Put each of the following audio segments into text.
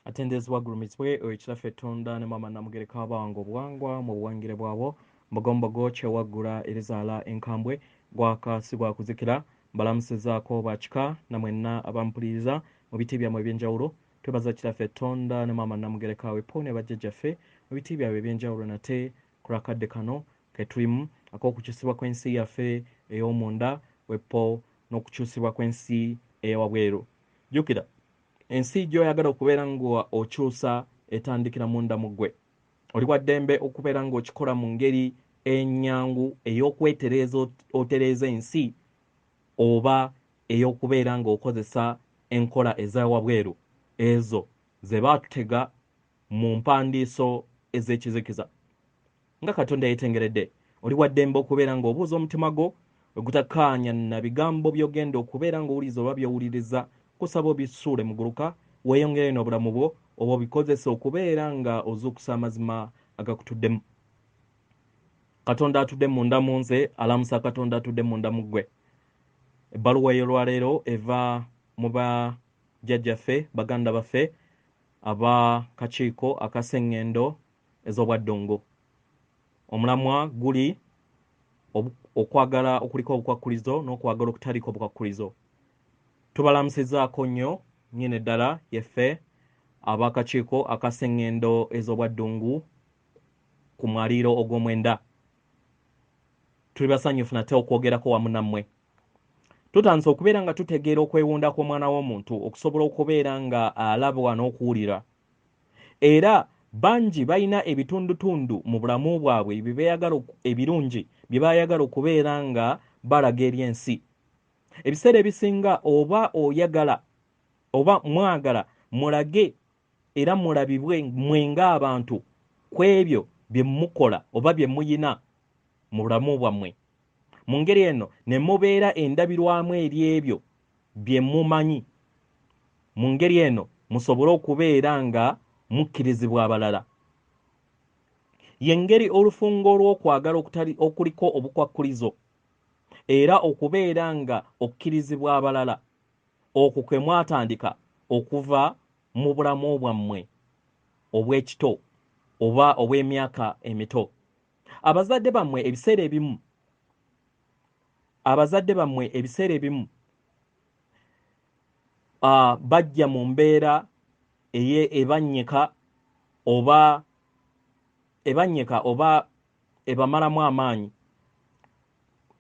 Atenderezebwa agulumizibwe oyo Kitaffe Tonda ne Maama Namugereka abawanga obuwangwa mu buwangire bwabwo, Mbogombogo kyewaggula erizaala enkambwe, gwaka si gwa kuzikira. Mbalamusizaako bakika na mwenna abampuliriza mu biti byammwe eby'enjawulo. Twebaza Kitaffe Tonda ne Maama Namugereka wepo ne bajjajjaffe mu biti byabwe eby'enjawulo nate ku lw'akadde kano ke tulimu ak'okukyusibwa kw'ensi yaffe ey'omunda wepo n'okukyusibwa kw'ensi ey'ewabweru. Jjukira, ensi gy'oyagala okubeera nga okyusa etandikira munda mu ggwe. Oli wa ddembe okubeera ng'okikola mu ngeri ennyangu ey'okwetereeza otereeza ensi oba ey'okubeera ng'okozesa enkola ez'ewabweru ezo ze baatutega mu mpandiiso ez'ekizikiza. Nga Katonda yeetengeredde, oli wa ddembe okubeera ng'obuuza omutima gwo ogutakkaanya na bigambo by'ogenda okubeera ng'owuliriza oba by'owuliriza, kusaba obisuule muguluka, weeyongere n'obulamu bwo oba obikozese okubeera nga ozuukusa amazima agakutuddemu. Katonda atudde munda mu nze alamusa Katonda atudde munda mu ggwe. Ebbaluwa ey'olwaleero eva mu bajjajjaffe, baganda baffe aba kakiiko akasengendo ez'obwaddungu. Omulamwa guli okwagala okuliko obukwakkulizo n'okwagala okutaliko obukwakkulizo. Tubalamusizaako nnyo nnyini ddala yeffe ab'akakiiko akasengendo ez'obwaddungu ku mwaliiro ogw'omwenda. Tuli basanyufu nate okwogerako wamu nammwe. Tutandise okubeera nga tutegeera okwewunda kw'omwana w'omuntu okusobola okubeera nga alabwa n'okuwulira. Era bangi balina ebitundutundu mu bulamu bwabwe ebirungi bye bayagala okubeera nga balaga eri ensi. Ebiseera ebisinga oba oyagala oba mwagala mulage era mulabibwe mmwe ng'abantu ku ebyo bye mukola oba bye muyina mu bulamu bwammwe. Mu ngeri eno ne mubeera endabirwamu eri ebyo bye mumanyi. Mu ngeri eno musobole okubeera nga mukkirizibwa abalala. Ye ngeri olufungo olw'okwagala okuliko obukwakkulizo era okubeera nga okkirizibwa abalala okwo kwe mwatandika okuva mu bulamu bwammwe obw'ekito oba obw'emyaka emito. Abazadde bammwe ebiseera ebimu bajja mu mbeera ebanyeka oba ebamalamu amaanyi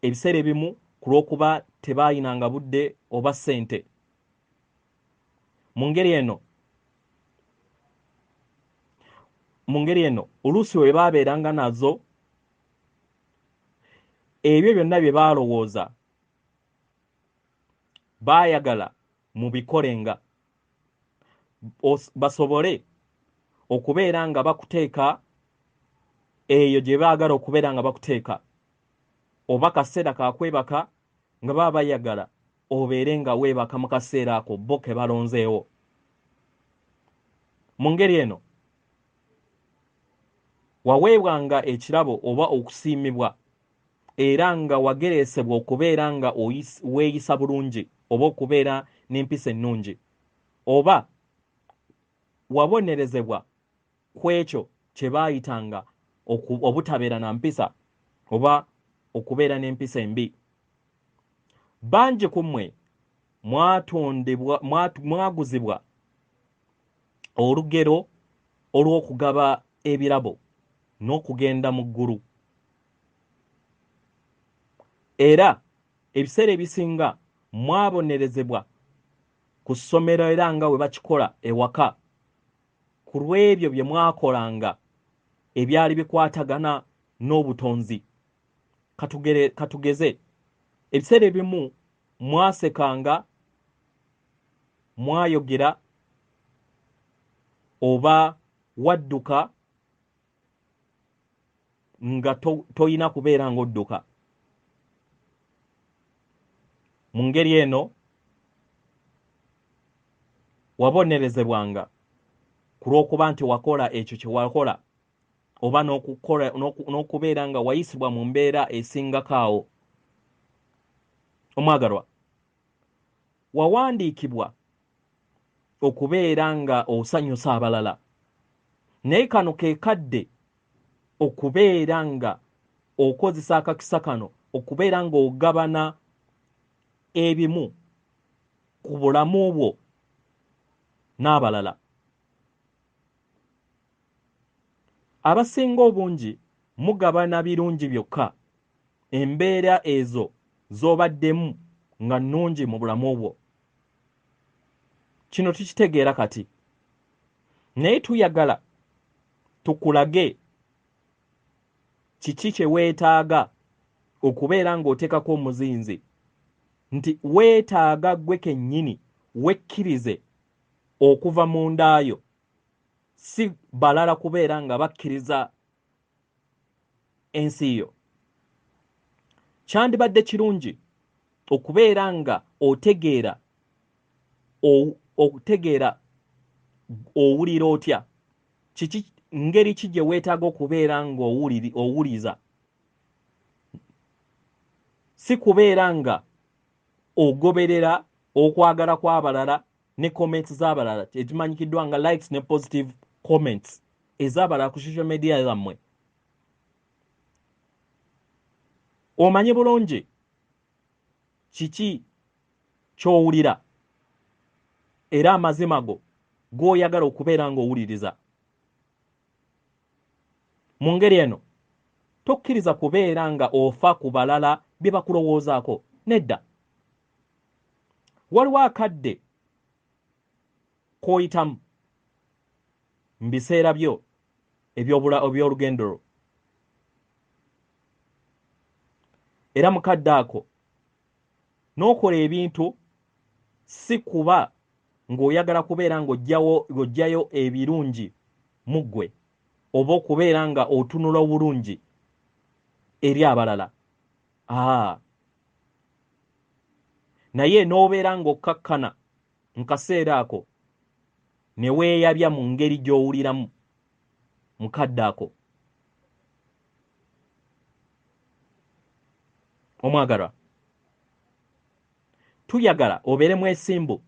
ebiseera ebimu ku lw'okuba tebaayinanga budde oba ssente. Mu ngeri eno oluusi we baabeeranga nazo ebyo byonna bye baalowooza baayagala mubikolenga basobole okubeera nga bakuteeka eyo gye baagala okubeera nga bakuteeka, oba kaseera ka kwebaka nga baba bayagala obeere nga weebaka mu kaseera ako bo ke balonzeewo. Mu ngeri eno waweebwanga ekirabo oba okusiimibwa era nga wagereesebwa okubeera nga weeyisa bulungi oba okubeera n'empisa ennungi, oba wabonerezebwa ku ekyo kye baayitanga obutabeera na mpisa oba okubeera n'empisa embi. Bangi ku mmwe mwaguzibwa olugero olw'okugaba ebirabo n'okugenda mu ggulu. Era ebiseera ebisinga mwabonerezebwa ku ssomero era nga bwe bakikola ewaka ku lw'ebyo bye mwakolanga ebyali bikwatagana n'obutonzi. Katugeze ebiseera ebimu mwasekanga, mwayogera oba wadduka nga toyina kubeera ng'odduka. Mu ngeri eno wabonerezebwanga ku lw'okuba nti wakola ekyo kye wakola oba n'okubeera nga wayisibwa mu mbeera esingako awo. Omwagalwa, wawandiikibwa okubeera nga osanyusa abalala, naye kano ke kadde okubeera nga okozesa akakisa kano okubeera ng'ogabana ebimu ku bulamu bwo n'abalala. Abasinga obungi mugabana birungi byokka, embeera ezo z'obaddemu nga nnungi mu bulamu bwo. Kino tukitegeera kati, naye tuyagala tukulage kiki kye weetaaga okubeera ng'oteekako omuzinzi, nti weetaaga ggwe kennyini wekkirize okuva mu ndaayo, si balala kubeera nga bakkiriza ensi yo. Kyandibadde kirungi okubeera nga otegeera okutegeera owulira otya, kiki ngeri ki gye weetaaga okubeera ng'owuliza, si kubeera nga ogoberera okwagala kw'abalala ne comments z'abalala ezimanyikiddwa nga likes ne positive comments ez'abalala ku social media zammwe. Omanyi bulungi kiki ky'owulira era amazima go g'oyagala okubeera ng'owuliriza. Mu ngeri eno tokkiriza kubeera nga ofa ku balala bye bakulowoozaako. Nedda. Waliwo akadde k'oyitamu mu biseera byo eby'olugendo lwo, era mu kadde ako n'okola ebintu si kuba ng'oyagala kubeera ng'oggyayo ebirungi mu ggwe oba okubeera nga otunula obulungi eri abalala. Aa, naye n'obeera ng'okkakkana mu kaseera ako ne weeyabya mu ngeri gy'owuliramu mu kadde ako. Omwagalwa, tuyagala obeere mwesimbu,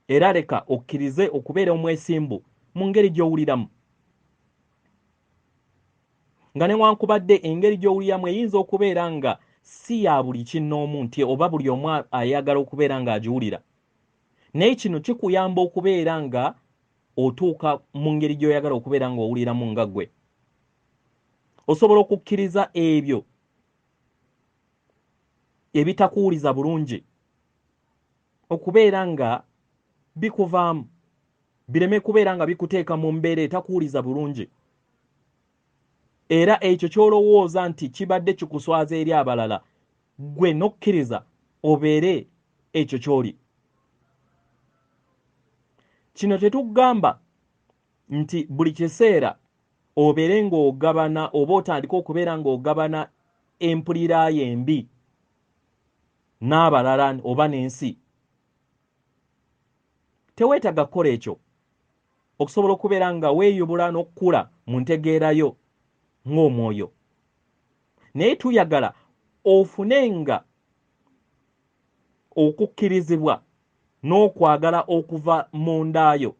era leka okkirize okubeera omwesimbu mu ngeri gy'owuliramu, nga newankubadde engeri gy'owuliramu eyinza okubeera nga si ya buli kinnoomu nti oba buli omu ayagala okubeera ng'agiwulira, naye kino kikuyamba okubeera nga otuuka mu ngeri gy'oyagala okubeera ng'owuliramu nga ggwe. Osobola okukkiriza ebyo ebitakuwuliza bulungi okubeera nga bikuvaamu, bireme kubeera nga bikuteeka mu mbeera etakuwuliza bulungi, era ekyo ky'olowooza nti kibadde kikuswaza eri abalala, ggwe n'okkiriza obeere ekyo ky'oli. Kino tetugamba nti buli kiseera obeere ng'ogabana oba otandike okubeera ng'ogabana empulira yo embi n'abalala oba n'ensi. Teweetaaga kukola ekyo okusobola okubeera nga weeyubula n'okukula mu ntegeera yo ng'omwoyo. Naye tuyagala ofune nga okukkirizibwa n'okwagala okuva mu ndaayo.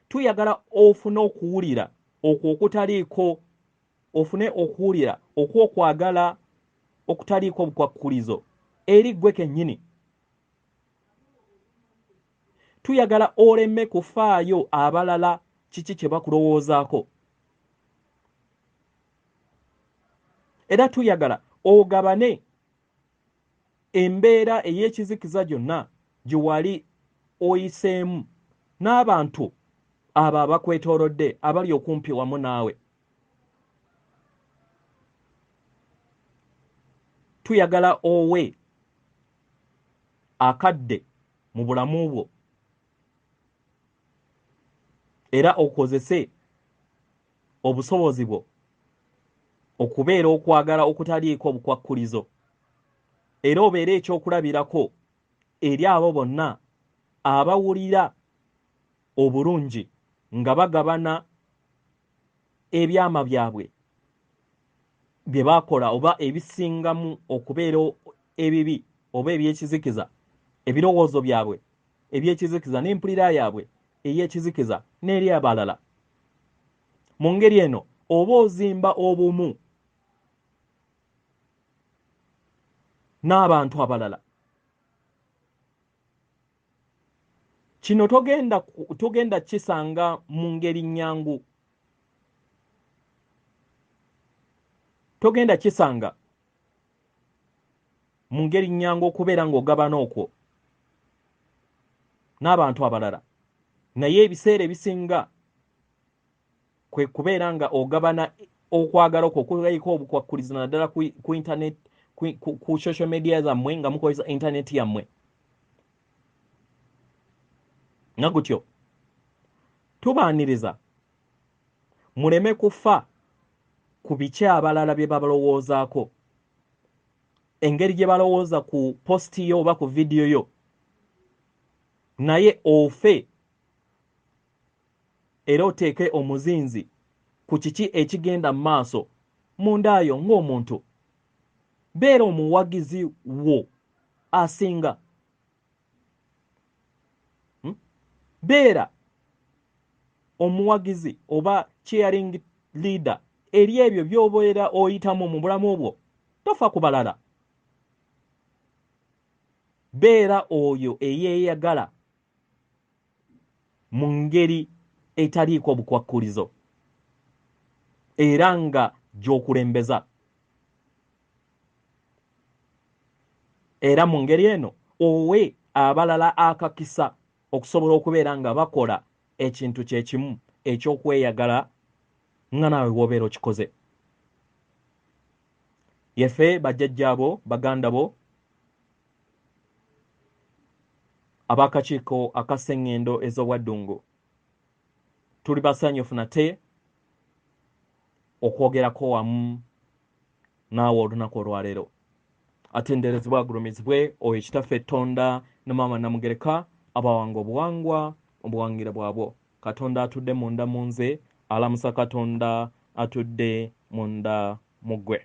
Tuyagala ofune okuwulira okwo okutaliiko, ofune okuwulira okw'okwagala okutaliiko bukwakkulizo eri ggwe kennyini. Tuyagala oleme kufaayo abalala kiki kye bakulowoozaako, era tuyagala ogabane embeera ey'ekizikiza gyonna gye wali oyiseemu n'abantu abo abakwetoolodde abali okumpi wamu naawe. Tuyagala owe akadde mu bulamu bwo era okozese obusobozi bwo okubeera okwagala okutaliiko bukwakkulizo, era obeere ekyokulabirako eri abo bonna abawulira obulungi nga bagabana ebyama byabwe bye bakola oba ebisingamu okubeera ebibi oba ebyekizikiza Ebirowoozo byabwe eby'ekizikiza n'empulira yaabwe ey'ekizikiza n'eri abalala. Mu ngeri eno oba ozimba obumu n'abantu abalala. Kino togenda kisanga mu ngeri nnyangu. Togenda kisanga mu ngeri nnyangu okubeera ng'ogabana okwo n'abantu abalala. Naye ebiseera ebisinga kwe kubeera nga ogabana okwagala okwo okuliko obukwakkulizo naddala ku internet, ku social media zammwe nga mukozesa internet yammwe. Nga gutyo tubaaniriza muleme kufa ku biki abalala bye babalowoozaako, engeri gye balowooza ku posti yo oba ku vidiyo yo, naye ofe era oteeke omuzinzi ku kiki ekigenda mu maaso mundaayo ng'omuntu. Beera omuwagizi wo asinga. Beera omuwagizi oba cheering leader eri ebyo by'obeera oyitamu mu bulamu bwo. Tofa ku balala. Beera oyo eyeeyagala mu ngeri etaliiko obukwakkulizo era nga gy'okulembeza. Era mu ngeri eno owe abalala akakisa okusobola okubeera nga bakola ekintu kye kimu eky'okweyagala nga naawe bw'obeera okikoze. Yeffe bajjajjaabo baganda bo ab'akakiiko ak'Sseŋŋendo ez'Obwaddungu, tuli basanyufu nate okwogerako wamu naawe olunaku olwaleero. Atenderezebwe agulumizibwe oyo Kitaffe Ttonda ne Maama Namugereka abawanga obuwangwa obuwangire bwabwo. Katonda atudde munda mu nze alamusa Katonda atudde munda mu ggwe.